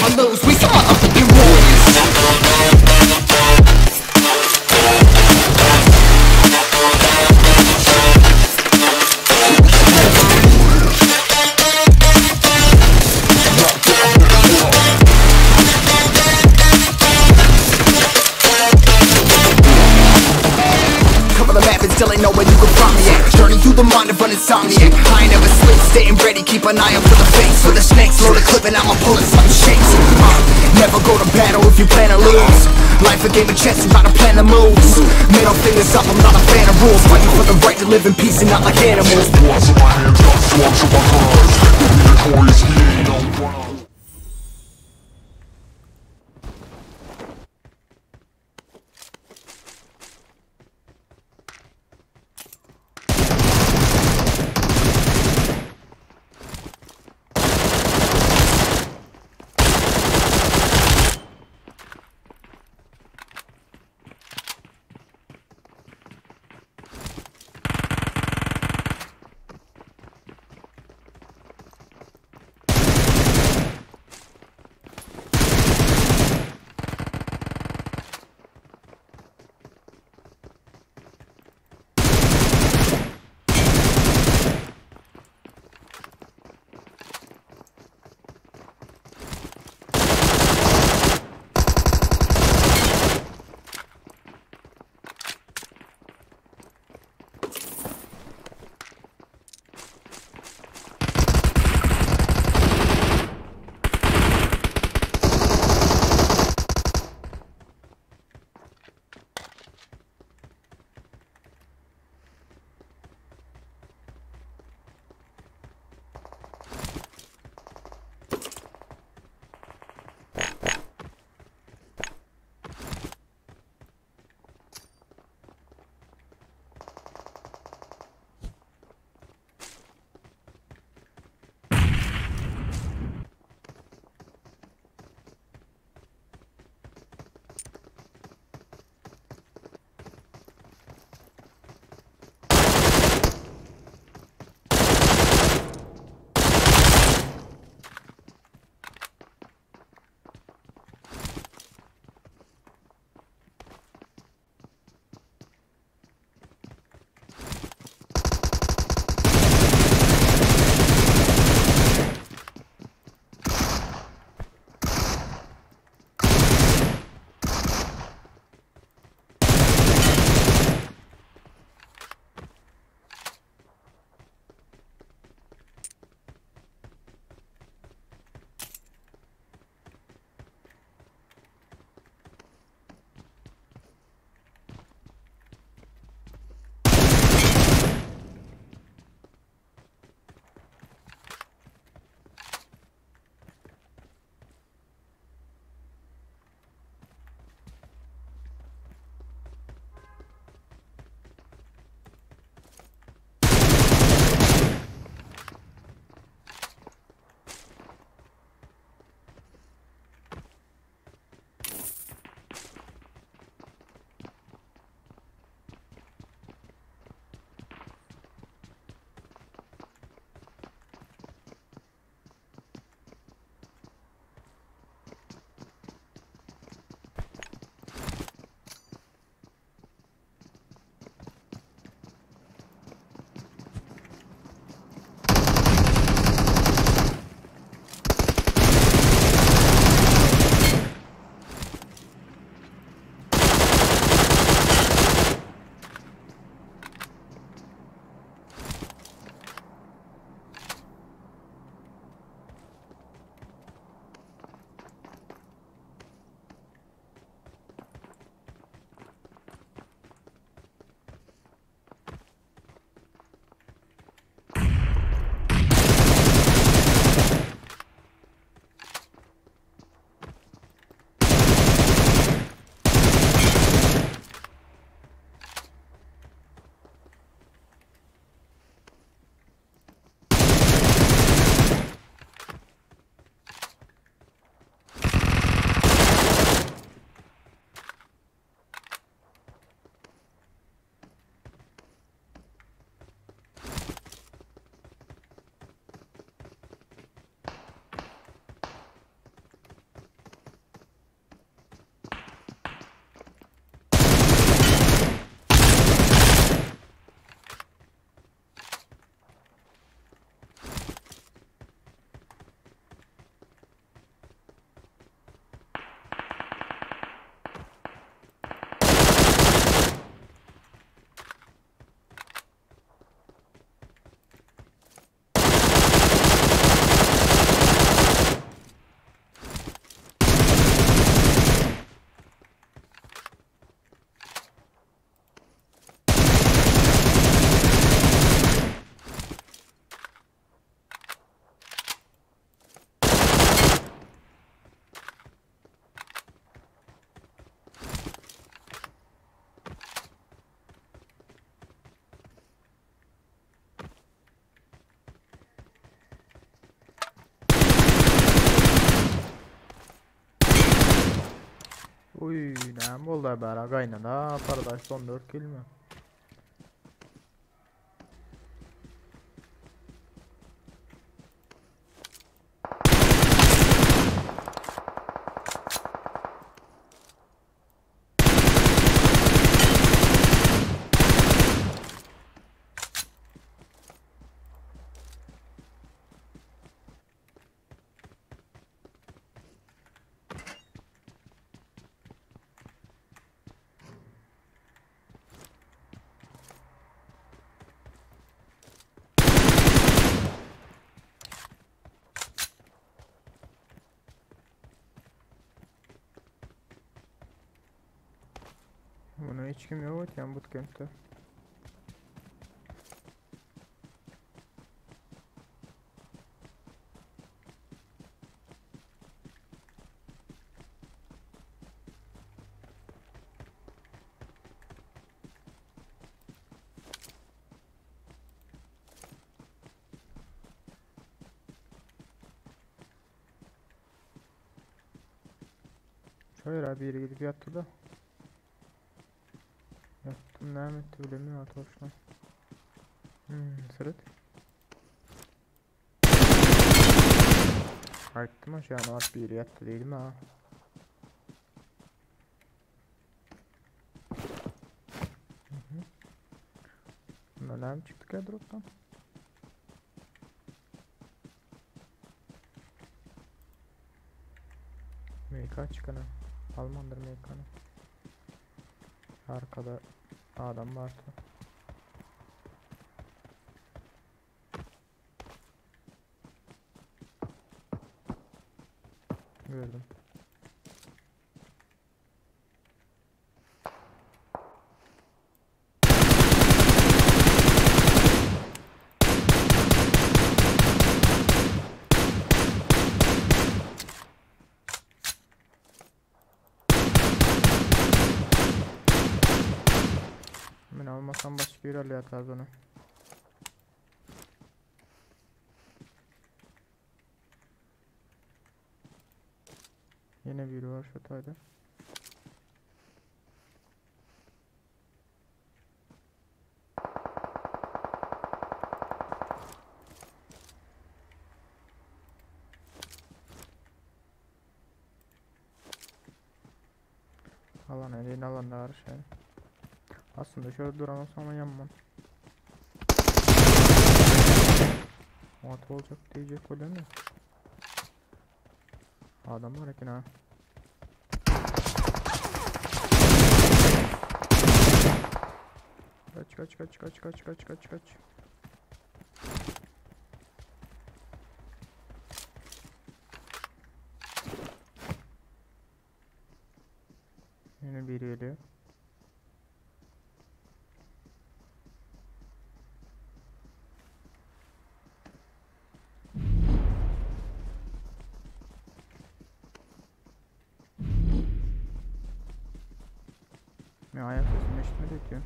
never lose. We some motherfucking warriors. Cover the map and still ain't nowhere you can find me at. Journey through the mind of an insomniac. I ain't never sleep, staying ready, keep an eye out for the fakes. For the snakes, load a clip and I'ma pull it, something shakes. Uh, never go to battle if you plan to lose. Life a game of chess, you gotta plan the moves. Middle fingers up, I'm not a fan of rules. Fighting for the right to live in peace and not like animals. So my hands up, so I'm to my cause. We notorious, we ain't no one. Uy, näme boldy bära gaýnana Paradise 14 kill mi? Buna hiç kim yok yani bootcamp'te. Şöyle abi biri gidip yattı da. Yattım ne etti bilemiyorum toşma. Sırt. Aýtdym aşağına baryp biri ýatdy diýdim ha. Bundan näme çykdyk ya drop'tan? MK çıkanı. Almandır MK'nı. Arkada adam vardı. Gördüm. Ben almasam başka bir alıyor atardı onu. Yine biri var şu tayda. Alan elini alan da var şey. Aslında şöyle duramam ama yanmam. Mat olacak diyecek öyle mi? Adam var eken ha. Kaç kaç kaç kaç kaç kaç kaç kaç. Yine biri geliyor. Ya ayak sesini işitmedi ki.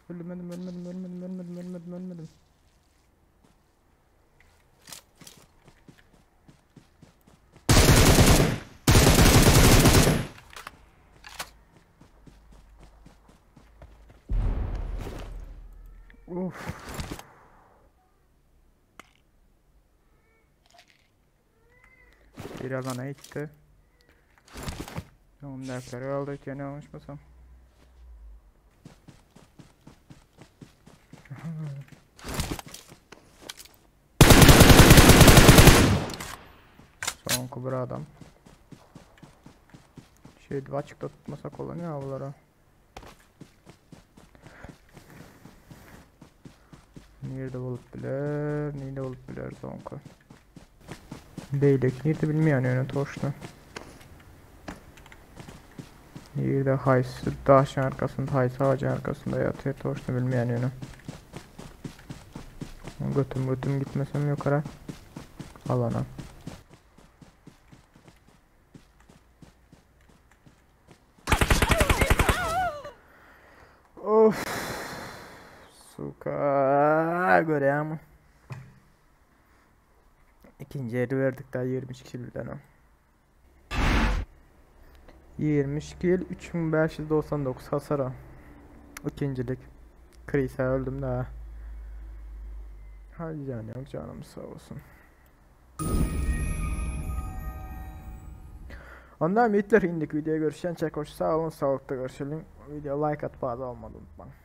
Ölmedim, ölmedim, ölmedim, ölmedim, ölmedim, ölmedim. Uf. Bir alana gitti. Tamam dersleri aldık yine yanlışmasam. Son kubra adam. Şey açıkta tutmasak olur ya avlara. Nerede bolup biler, nerede bolup biler soňky. Beýleki nirde bilmeýän ýöne toşna. Nirde haýsy daşyň arkasynda, haýsy agajyň arkasynda ýatyr toşna bilmeýän ýöne. Götüm götüm gitmesem ýokara. Alana. Of. Suka görýäňmi? Ikinji ýeri berdik daha 22 kill bilen o. 22 kill 3599 hasara. İkincilik. Krisa öldüm daha. Hadi can yok canım sağ olsun. Ondan Hitler indik videoya görüşen çek hoş sağ olun sağlıkta görüşelim. Video like atmadı olmadı unutmayın.